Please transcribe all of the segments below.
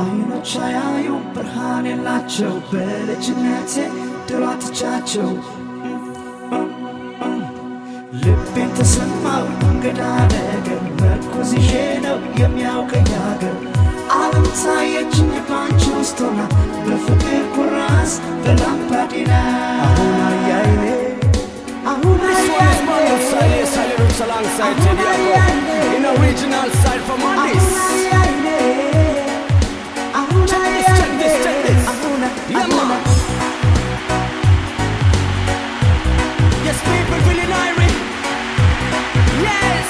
አይኖች አያዩም ብርሃን የላቸው በልጅነቴ ድሮ አጥቻቸው። ልቤን ተሰማው እንግዳ ነገር፣ መርኩዝ ይዤ ነው የሚያውቀኝ ሀገር። ዓለም ታየችኝ ባንቺ ውስጥ ሆና በፍቅር ኩራዝ በላምባዲና። አሁን አያይኔ አሁን This one is Manu Sale, Sale Roots alongside Teddy Afro. In original style from Addis. Check this, check this, check this. Yeah, man. Yes, people feeling irie. Yes.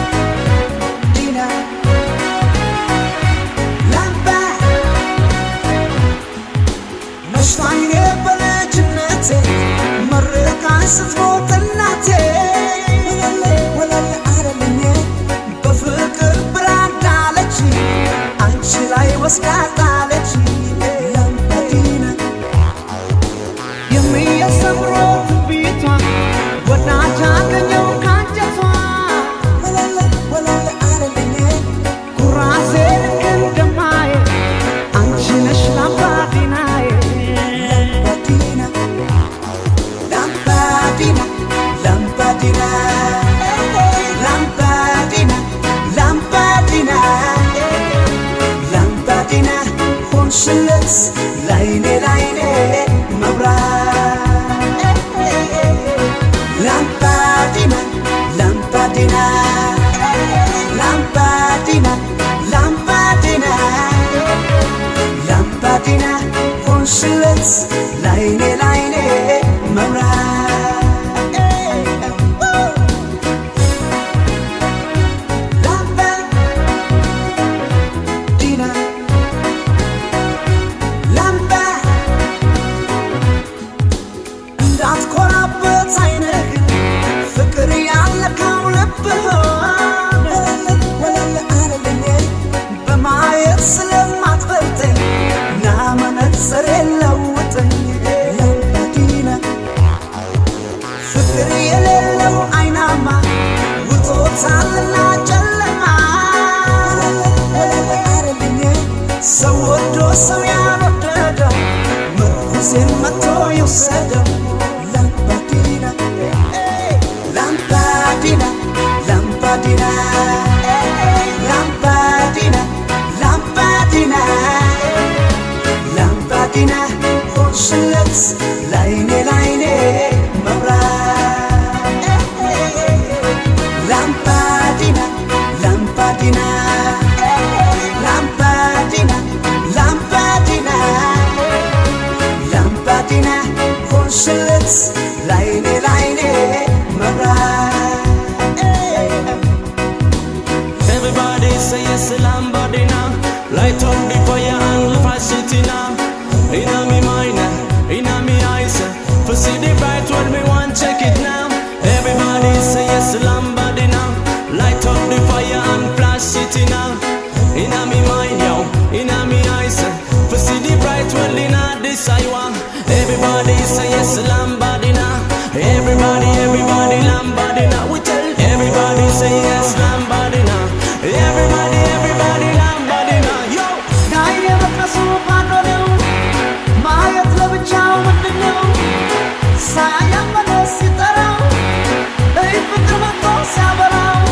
ላምባዲና ላምባ መሽታይኔ በልጅነቴ መርቃኝ ስትሞት እናቴ፣ ወለል ወለል አለልኝ በፍቅር ብራዳ አለች፣ አንቺ ላይ ወስዳ ጣለች። ላምባዲና የሚያሰምሮ ትንቢቷ ወዳጅ አገኘው ካንጀቷ። ወለል ወለል አለልኝ ኩራዜ ልክ እንደማየ አንቺ ነሽ ላምባዲናዬ። ላምባዲና ላምባዲና ላምባዲና ላምባዲና ላምባዲና ላምባዲና ሆንሽለት ላይኔ ላይኔ መብራት። ላምባዲና ላምባዲና ላምባዲና ላምባዲና ላምባዲና ሆንሽለት ላይኔ ላይኔ መብራት። ላምባዲና ላምባ እንዳትኮራበት አይንህ ፍቅር ያለካው ልብህ፣ ወለል ወለል አለልኝ በማየት ስለማትበልጠኝ ና መነጽር የለውጠኝ። ላምባዲና ፍቅር የሌለው አይናማ ውጦታልና ጨለማ። ወለል አለልኝ ሰው ወዶ ሰው ያልወደደው ምርኩዜን መጥቶ ይውሰደው። ላምባዲና ላምባዲና ላምባዲና ላምባዲና ላምባዲና ላምባዲና ሆንሽለት ላይኔ ላይኔ መብራት። ላምባዲና ላምባዲና ላምባዲና ላምባዲና ላምባዲና ሆንሽለት ላይኔ ላይኔ መብራት። Everybody say yes, Lambadina. Light up the fire and flash it in. Inna me mind, inna me eyes. For see the bright world, me want check it now. Everybody say yes, Lambadina. Light up the fire and flash it in. Inna me mind, yo, inna me eyes. For see the bright world inna this I want. Everybody say yes, Lambadina. Everybody, everybody, Lambadina. We tell everybody say yes, Lambadina. Everybody, everybody, Lambadina. Yo. የዓይኔ መቅደሱ ባዶ ነው፣ ማየት ለብቻው ምንድን ነው? ሳያመነ ሲጠራው እይ ፍቅር መጥቶ ሲያበራው።